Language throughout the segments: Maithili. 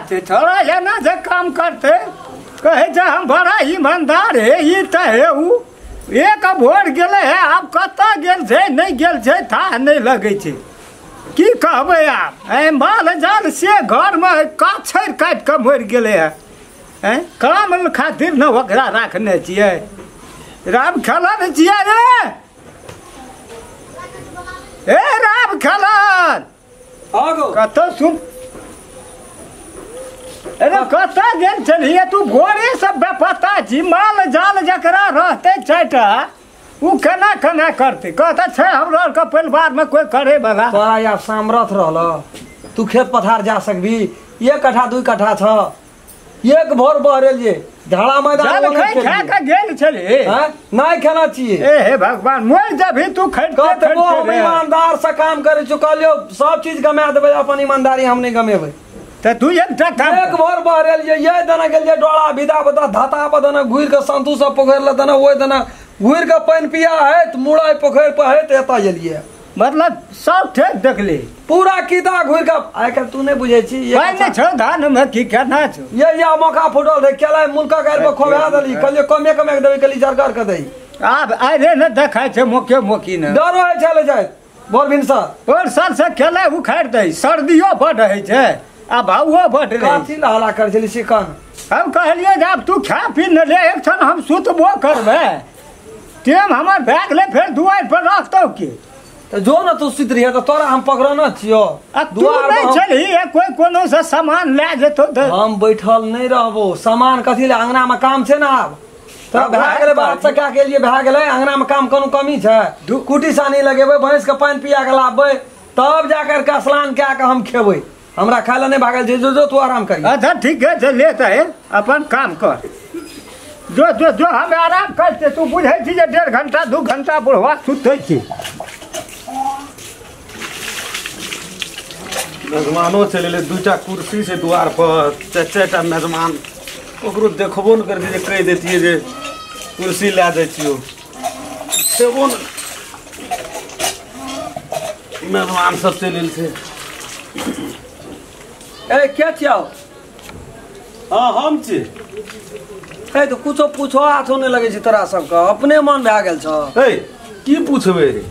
छै छोड़ा एना जे काम करतै कहै छै हम बड़ा ईमानदार हे ई तऽ हे उ एक भोर गेलै हे आब कतऽ गेल छै नहि गेल छै थाह नहि लगै छै की कहबै आब ऐ माल जाल से घरमे काछरि काटि कऽ मरि गेलै हे ऐं काम खातिर ने ओकरा राखने छियै राम खेलन छियै रे ए राम खेलन कतऽ सुन अरे कतऽ गेल छलियै तू भोरे सब बेपता छी माल जाल जकरा रहतै चारिटा उ केना केना करतै कहतै छै हमरा आरके परिवारमे कोइ करे वाला तोरा आब सामरथ रहल तू खेत पथार जा सकबी 1 कट्ठा 2 कट्ठा छ एक भोर बहरेल जे झाड़ा मैदान खा के गेल छली नहीं खेना छियै ए हे भगवान मोर जब तू खट कतबो हम ईमानदार से काम करे छु कहलियो सब चीज गमा देबै अपन ईमानदारी हम नहीं गमेबै त तू एकटा काम एक भोर बहरेल जे ये दना गेल जे डोड़ा विदा बदा धाता बदना घुर के संतू सब पोखरि ल दना ओइ दना घुर के पानि पिया है त मुड़ाई पोखरि पर है त एता गेलियै मतलब सब ठेक देखली पूरा कीदा घुर के आइ काल्हि तू नहीं बुझै छी पानि छौ धान में की केना छौ ये या मौका फुटल रहे केला मुल्का गारि पर खोबा देली कहलियै कमे कमे के देबै कहली जरगर के दही आब आइ रे न देखै छै मोके मोकी न डर होइ छलै जाइत बोल भिनसर बोल साल से केला उखाड़ि दै सर्दियो बड होइ छै आ भावो बड रहै कथी लए हल्ला करै छली से कह हम कहलियै जे आब तू खा पी न ले एक क्षण हम सुतबो करबै टेम हमर भए गेलै फेर दुआरि पर रखतौ की तो जो न तू सुति रहिए तो तोरा हम पकड़ना छियो आ तू नहीं छलही कोई कोनो से सामान ले जेतो त हम बैठल नहीं रहबो सामान कथी ले अंगना में काम छै ना आब तो भए गेलै बात से का के लिए भए गेलै अंगना में काम कोनो कमी छै कुटी सानी लगेबै भैंस के पानि पिया के लाबबै तब जा कर के स्नान कए के हम खेबै हमरा खाय ले नहीं भागल छै जो जो तू आराम करिए अच्छा ठीक है से ले त अपन काम कर जो जो जो हम आराम करते तू बुझै छी जे 1.5 घंटा 2 घंटा बुढ़वा सुतै छी मेजबानो चलि एलै 2टा कुर्सी छै दुआर पर 4-4टा मेजबान ओकरो देखबो ने करै जे कहि दैतियै जे कुर्सी लए जाइ छियौ सेबो ने मेजबान सब चलि एल छै ए के छियौ हाँ हम छी ए तो कुछो पूछो आथो नहीं लगै छै तोरा सबके अपने मन भए गेल छौ ए की पूछबै रे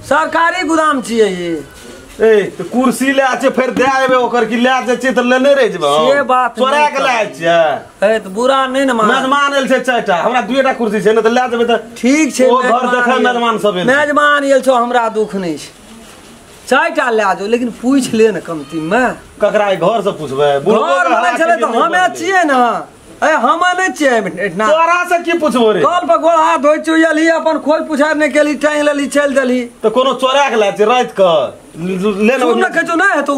सरकारी गोदाम छियै ई ए तो कुर्सी ले छै फेर दे आबे ओकर की ले जाइ छियै त लेने रहि जेबै से बात चोरा के ले छियै ए त बुरा नहीं ने मान मेजबान एल छै 4टा हमरा 2टा कुर्सी छै ने त ले जेबै त ठीक छै ओ घर देखै मेजबान सब एल मेजबान एल छौ हमरा दुख नहीं छै 4टा ले जो लेकिन पूछ ले ने कमती में ककरा घर से पूछबै घर में छलै त हमे छियै ने ए हम नहीं छियै एतना तोरा से की पूछबो रे कल पर गोड़ हाथ धोइ छौ एलही अपन खोज पुछार नहीं केली टांगि लेली चलि देली त कोनो चोरा के ले छै राति के ले सुन न कहै छौ नहीं हेतौ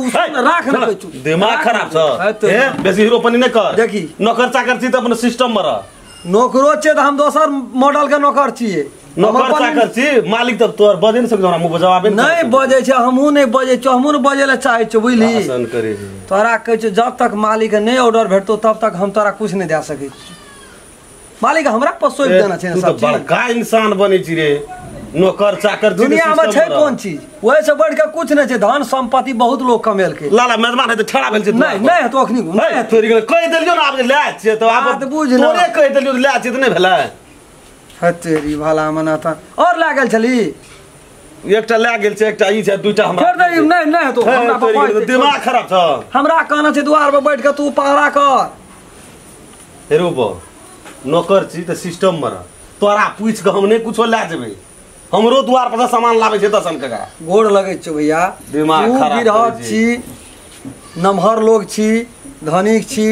राख न कहै छौ दिमाग खराब छ ए बेसी हीरोपनी नहीं कर देखी नौकर चाकर छी त अपन सिस्टम में रह नौकरो छै त हम दोसर मॉडल के नौकर छियै नौकर चाकर छी मालिक त तोर बजै नहीं सकै हमरा मुंह जवाब नहीं बजै छै हमहूँ नहीं बजै छौ हमहूँ नहीं बजै ले चाहै छौ बुझली शासन करै छै तोरा कहै छौ जब तक मालिक नहीं ऑर्डर भेटतौ तब तक हम तोरा कुछ नहीं दे सकै छी मालिक हमरा पर सौंप देना छै तू सब त बड़का इंसान बनै छी रे नौकर चाकर दुनिया में छै कोन चीज ओहि से बढ़ के कुछ नहीं छै धन संपत्ति बहुत लोग कमेलकै लाला मेजबान है त ठड़ा भेल छै नहीं नहीं तो अखनी नहीं तोरी गेल कहि देलियौ ने आब जे ले छियै त आब बुझ न तोरे कहि देलियौ ले छियै त नहीं भेलै हतेरी भला मना त और लागल छली एकटा लए गेल छै एकटा ई छै 2टा हमरा छोड़ दे नहीं नहीं तो हमरा पर दिमाग खराब छ हमरा कहना छै दुआर पर बैठ के तू पहरा कर हेरो बो नौकर छी त सिस्टम में रह तोरा पूछ के हम नहीं कुछो ले जेबै हमरो द्वार पर सामान लाबै छै दसन कका गोड़ लगै छौ भैया दिमाग खराब गिरहत छी नमहर लोग छी धनिक छी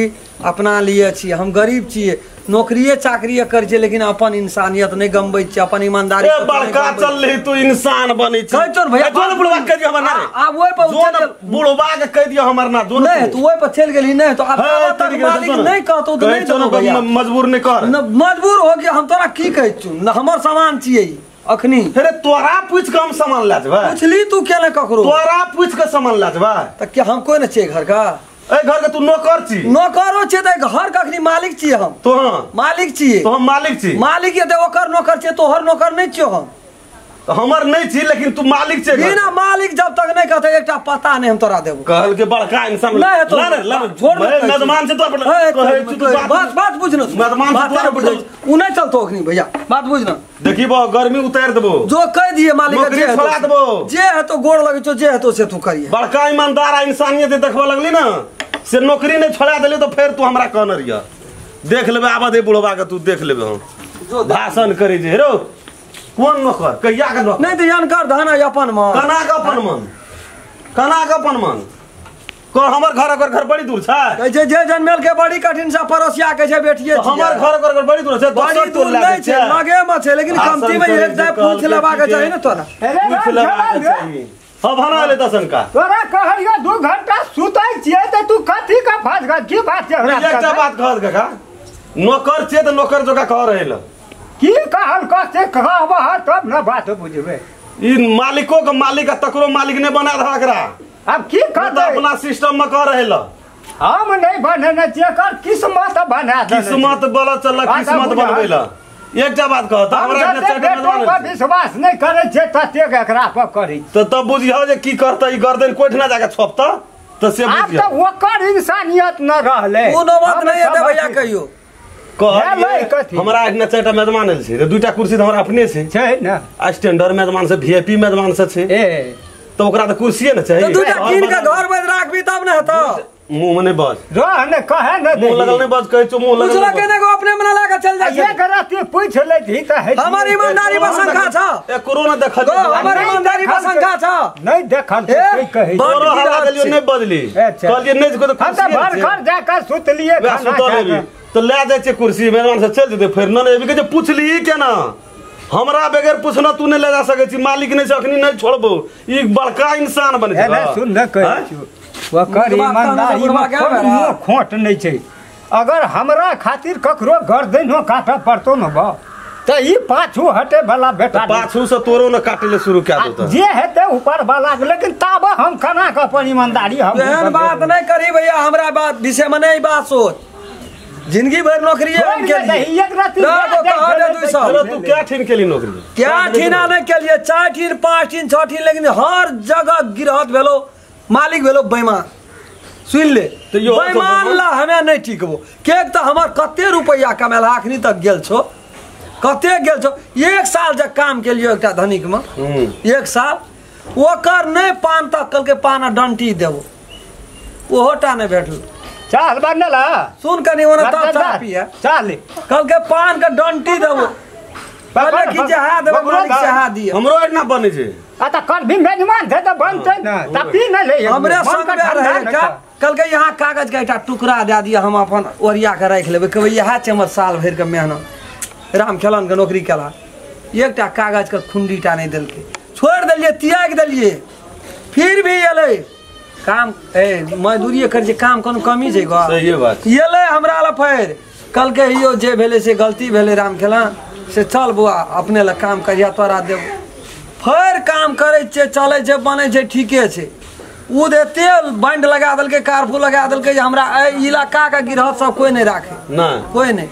अपना लिए छी हम गरीब छियै नौकरिए चाकरिए करै छियै लेकिन अपन इंसानियत नहीं गमबै छियै अपन ईमानदारी ए बड़का चल रही तू इंसान बनै छी कहै छौ ने भैया जो ने बुढ़वा के कहि दियौ हमर ना रे आब ओहि पर जो ने बुढ़वा के कहि दियौ हमर ना जो नहीं तू ओहि पर चलि गेलही नहीं तो आब तक मालिक नहीं कहतौ त नहीं देबौ भैया मजबूर नहीं कर मजबूर हो गया हम तोरा की कहै छौ न हमर सामान छियै अखनी अरे तोरा पूछ के हम सामान ले जेबै पूछली तू केना ककरो तोरा पूछ के सामान ले जेबै त के हम कोइ ने छियै घर का ए घर के तू नौकर छी नौकरो छियै त घर के अखनी मालिक छियै हम तो मालिक छियै तो हम मालिक छी मालिक ये त ओकर नौकर छियै तोहर नौकर नहीं छियौ हम हमर नहीं छी लेकिन तू मालिक छे बिना मालिक जब तक नहीं कहते एकटा पता नहीं हम तोरा देबो कहल के बड़का इंसान नहीं तो ला छोड़ मेजबान से तोर कहै छी तू बात बात बुझ न मेजबान से तोर बुझ उ नहीं चलतो अखनी भैया बात बुझ न देखी बो गर्मी उतार देबो जो कह दिए मालिक जे छोड़ा देबो जे है तो गोड़ लगे छो जे है तो से तू करिए बड़का ईमानदार आ इंसानियत देखबो लगली ना से नौकरी नहीं छोड़ा देली तो फेर तू हमरा कहन रिया देख लेबे आबा दे बुढ़वा के तू देख लेबे हम भाषण करे जे हेरो कोन नौकर कहिया के नौकर नहीं तो जानकर धन अपन मन कना के अपन मन कना के अपन मन को हमर घर ओकर घर बड़ी दूर छै कहै छै जे जनमेल के बड़ी कठिन से पड़ोसिया के छै बेटिए तो हमर घर ओकर घर बड़ी दूर छै बड़ी दूर नहीं छै लगे में छै लेकिन कमती में एक दाय पूछ लेबा के चाही ने तोरा पूछ लेबा के चाही अब हना ले दसन का तोरा कहलियो 2 घंटा सुतै छियै त तू कथी का फस गल की बात छै हमरा एकटा बात कह काका नौकर छै त नौकर जोका कह रहल की कहल कह से कहबह तब न बात बुझबे ई मालिको के मालिक आ तकरो मालिक ने बना रहा एकरा अब की करतै अपना सिस्टम में कह रहल हम नहीं बनेने छियै कर किस्मत बना दे किस्मत बोला चल किस्मत बनबैला एकटा बात कह त हमरा ने बेटो पर विश्वास नहीं करै छै ततेक एकरा पर करै त तब बुझियौ जे की करतै ई गर्दन कोठ ना जाके छोपता त से बुझियौ आब त ओकर इंसानियत न रहलै कोनो बात नहीं हेतै भैया कहियो कहलियै हमरा एकना चारिटा मेजबान आयल छै त दुईटा कुर्सी त हमरा अपने छै छै न आ स्टैंडर्ड मेजबान से वीआईपी मेजबान से छै ए त ओकरा त कुर्सीए न चाही त दुईटा कीन के घर में राखबी तब न हेतौ मुंह में नहीं बज रह न कहे न मुंह लगल नहीं बज कहै छौ मुंह लगल पूछला के ने गो अपने मना लाके चल जाइ छै एक राति पूछ लेती त है हमर ईमानदारी पर शंका छ एकरो न देखल हमर ईमानदारी पर शंका छ नहीं देखल छै कहै तोरो हला देलियो नहीं बजली कहलियै नहीं को हम त भर घर जाकर सुतलिए खाना खा तो ले जाइ छै कुर्सी मेहमान से चल जेतै फेर न एबी के जे पुछली केना हमरा बगैर पूछना तू नहीं ले जा सकै छी मालिक नहीं छै अखनी नहीं छोड़बो ई बड़का इंसान बनै छै ए सुन न कहै छी ओकर ईमानदारी में कोनो खोट नहीं छै अगर हमरा खातिर ककरो गर्दनो काटऽ पड़तो न बा त ई पाछू हटे वाला बेटा पाछू से तोरो न काटे ले शुरू कए देतौ जे हेतै ऊपर वाला लेकिन ताब हम केना के अपन ईमानदारी हम एहन बात नहीं करी भैया हमरा बात विषय में नहीं बात सोच जिंदगी भर नौकरी हम के लिए एक राति तू क्या ठीन केली नौकरी क्या ठीना नहीं के लिए 4 ठीन 5 ठीन 6 ठीन लेकिन हर जगह गिरहत भेलो मालिक भेलो बेईमान सुन ले बेईमान ला हमें नहीं टिकबो केक तो हमर कते रुपया कमेल अखनी तक गेल छो कते गेल छो 1 साल जब काम के लिए एकटा धनिक में 1 साल ओकर नहीं पान तक कल के पान डंटी देबो ओहोटा नहीं भेटल चाल बनल सुन कनी ओना तब चाह पिए चाल कल के पान के डंटी देबो पहले की जे हाथ देबो मालिक से हाथ दिए हमरो एना बनै छै आ त कल भी मेजबान छै त बनतै न त पी न ले हमरे संग में रहे का कल के यहाँ कागज के एकटा टुकड़ा दे दिए हम अपन ओरिया के राख लेबै कहबै इएह छै हमर साल भरि के मेहनत राम खेलन के नौकरी केला एकटा कागज के खुंडीटा नहीं देलकै छोड़ देलियै त्याग देलियै फिर भी एलै काम ए मजदूरी करै छै काम कोनो कमी छै गो सही बात एलै हमरा लग फेर कल के हियो जे भेलै से गलती भेलै राम खेलन से चल बौआ अपने लग काम करिया तोरा देबो फेर काम करै छै चलै छै बनै छै ठीके छै ओ देते बैंड लगा देलकै कारफू लगा देलकै जे हमरा एहि इलाकाके गिरहत सब कोइ नहि राखै नहि कोइ नहि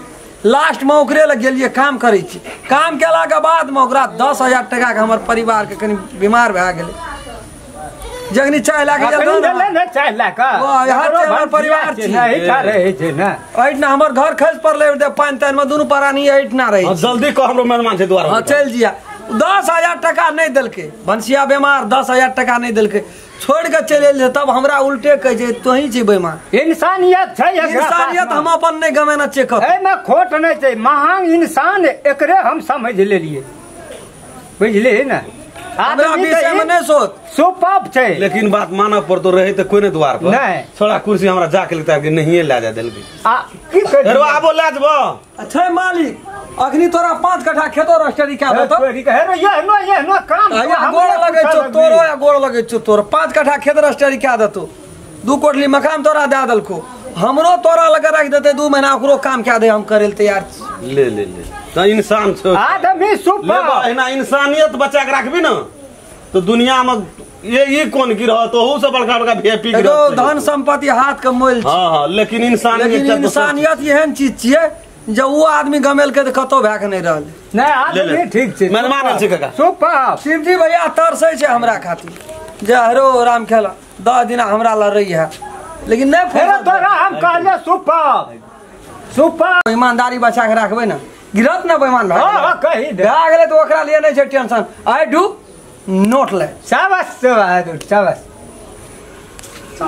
लास्टमे ओकरे लग गेलियै काम करै छी काम केलाके बादमे ओकरा 10,000 टकाके हमर परिवारके कनि बीमार भए गेलै जखनी चाय लए के गेल ने चाय लए के हमर परिवार छी एहिठिना हमर घर खसि पड़लै पानि तानिमे दुनू प्राणी एहिठिना रहै जल्दी कह हमरो मेहमान छै दुआर हँ चलि जिया 10,000 टका नहीं देलकै भनसिया बेमार 10,000 टका नहीं देलकै छोड़ के चलि एलियै तब हमरा उल्टे कहै छै तोही छी बेईमान इंसानियत छै इंसानियत हम अपन नहीं गमेना छियै कतौ एहिमे खोट नहीं छै महान इंसान एकरे हम समझ लेलियै बुझलियै ने हमरा विषय में नहीं सोच सुपाप छै लेकिन बात मानऽ पड़तो रहे त कोइ नहीं द्वार पर नहीं छोड़ा कुर्सी हमरा जाके लगता कि नहिए ला जा देलकै आ की करी हेरो आबो ला जबो अच्छा मालिक अखनी तोरा 5 कट्ठा खेतो रजिस्ट्री कए देतौ हेरो एहनो एहनो काम गोड़ लगै छौ तोरो या गोड़ लगै छौ तोरो 5 कट्ठा खेत रजिस्ट्री कए देतौ 2 कोठली मकान तोरा दए देलको हमरो तोरा लगे राखि देतै 2 महीना ओकरो काम कए दे हम करै लए तैयार छी ले ले ले त इंसान छौ आदमी सुपाप एहिना इंसानियत बचा के राखबी न तो दुनिया में ये कौन गिरह तो ओहू से बड़का बड़का वीआईपी गिरह धन संपत्ति हाथ के मोल हां हां लेकिन इंसानियत एहन चीज छियै जब वो आदमी गमेल के तऽ कतौ भए के नहि रहल। नहि आदमी ठीक छै, मेहरबान छै काका। सुपर शिवजी भैया तरसै छै हमरा खातिर जे हरो राम खेला 10 दिना हमरा लड़ै है, लेकिन नहीं फेर तोरा हम कहले सुपर सुपर ईमानदारी बचा के राखबै ना, गिरत ना बेईमान भए हां कही दे भए गेलै तऽ ओकरा लिए नहीं छै टेंशन। I do note ले। शाबाश बहादुर शाबाश।